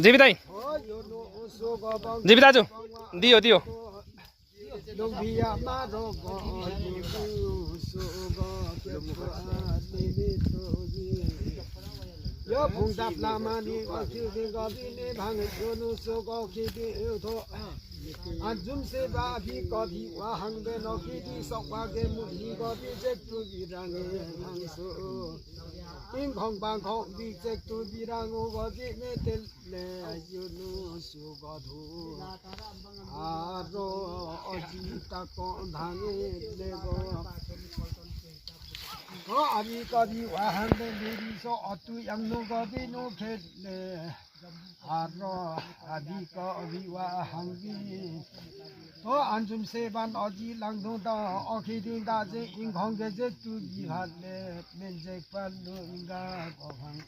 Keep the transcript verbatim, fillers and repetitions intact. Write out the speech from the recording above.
ꯖꯤꯕꯤꯇꯥꯏ꯫ ꯖꯤꯕꯤꯇꯥꯖꯨ꯫ Deo, deo. ꯌꯣ ꯐꯨꯡꯗꯥꯞ ꯂꯥꯃꯅꯤ ꯋꯥ ꯈꯤꯗꯤ ꯒꯣꯕꯤꯅꯤ ꯚꯥꯡ ꯌꯣꯅꯨ ꯁꯨ ꯒꯣ ꯈꯤꯗꯤ ꯎ ꯊꯣ꯫ ཨ་ཛུམ་ꯁꯦ་ꯕ་ꯕꯤ་ཀ་ꯕི་ཝ་ཧང་བེ་ནོ་ཁི་ཏི་སོག་པ་གེ་མུ་ནི་གོ་ཏི་ཅེ་ཏུ་བི་རང་ངེ་ཧང་སུ། ཨིན་ཁོང་པང་ཁོང་བི་ཅེ་ཏུ་བི་རང་ངུ་གོ་ཏི་མེ་ཏེ་ལེ་ཡུ་ནུ་སུ་གོ་ཐུ། ཨ་རོ་ཨོ་ཅི་ཏ་ཀོང་ཐང་ངེ་ལེ་གོ། ཨ་བི་ཀ་བི་ཝ་ཧང་བེ་ལེ་རི་སོ་ཨོ་ཏུ་ཡང་ནུ་གོ་ཏི་ནུ་ཁེ་ལེ། ཨ་རོ་ཨ་བི་ཀ་བི་ཝ་ཧང་བི། ཨོ་ཨན་ཛུམ་སེ་བན་ཨོ་ཇི་ལང་དུང་ཏ་ཨོ་ཁི་དིང་ཏ་ཟེ་ཨིན་ཁོང་གེ་ཟེ་ཏུ་ཇི་ཧ་ལེ་མེན་ཟེ་པ་ལུ་ཨིན་ག་གོ་ཧང་